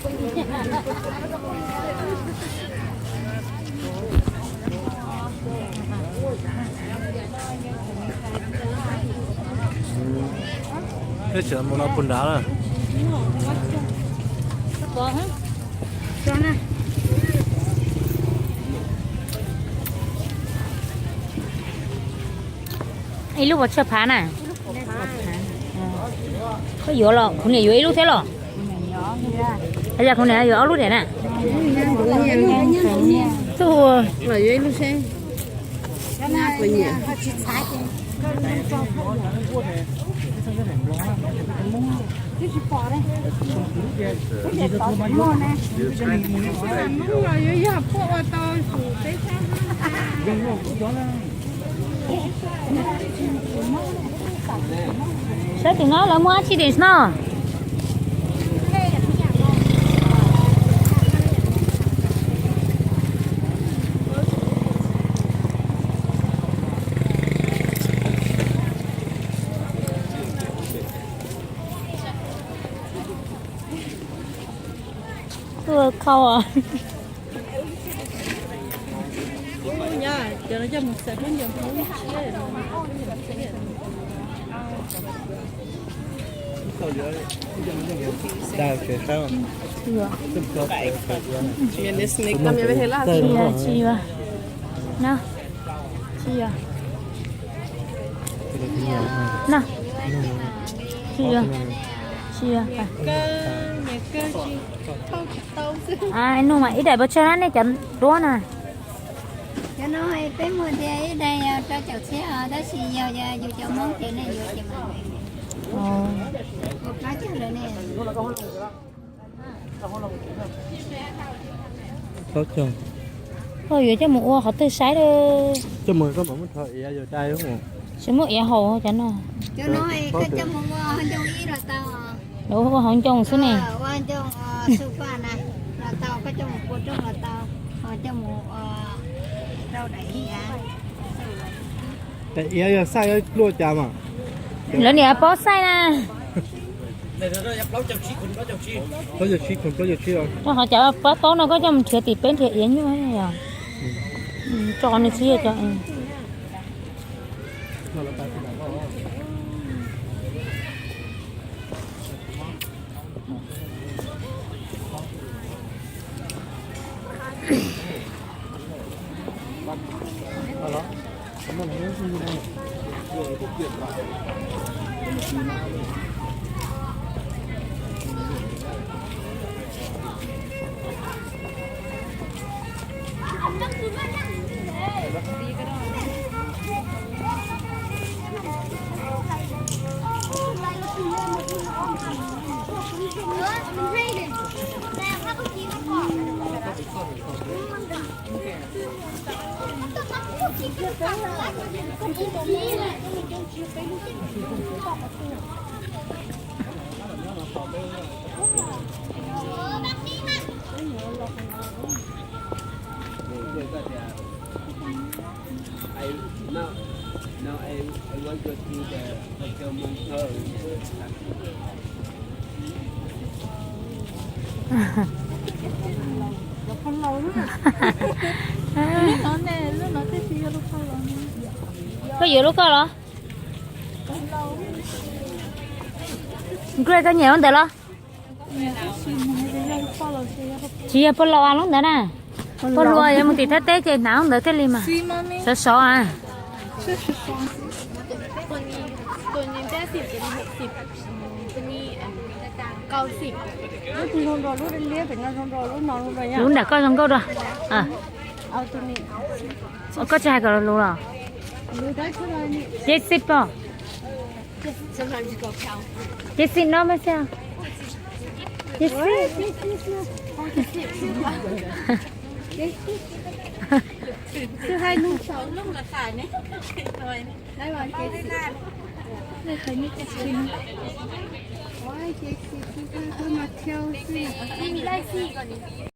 Teb chaws mus no puag nrad lawm. Ib lub pos tsawg phav na? Koj yuav los kuv niam yuav ib lub thiab los? Yog kuv niam yuav ob lub diam na. Tub, saib tim no lawv muaj dab tsi tim no. Tuaj khau os. Tsis yuav. No, tsis yuav. No, tsis yuav. Tsis yuav. Nug mas ib daim pov tsawg na nej cov duab na? Cov no peb muag tias ib daim yog rau caum txhiab os, tab sis yog yus cov Hmoob ces nej yuav ces mas ua plaub caug lawm ne. Plaub caug. Koj yuav coj mus ua qhov twg saib lawm? Coj mus koj mam muab rho iav yus dai. Tsis muaj iav haus cov no. Cov no koj coj mus ua hauv ncoo ib los tau. Ua hauv ncoo xwb ne. Ua ncoo su pa na los tau, koj coj mus pua rooj los tau, ho coj mus rau daim iav. Daim iav yog xaij luaj cas mas? Lawv niam pob xaij na. Plaub caug tsib, plaub caug tsib. Rau qhov cov pob taub no koj coj mus nrhiav tim peb nrhiav iav nyuj yog. Tso nws tsis yog cov. Koj yuav lub koj los? Nkluj, koj nyiam lub ntawd los? Tsis yog pog laus a lub ntawd na. Pog hluas yuav mus tim Thaib teb ces hnav lub ntawd thiaj li mas. Sov sov a. Lub nram koj zoo nkauj dua. Koj tsis hais kom lus los? Ceb xij pom. Ceb xij no mas xij. Ceb xij.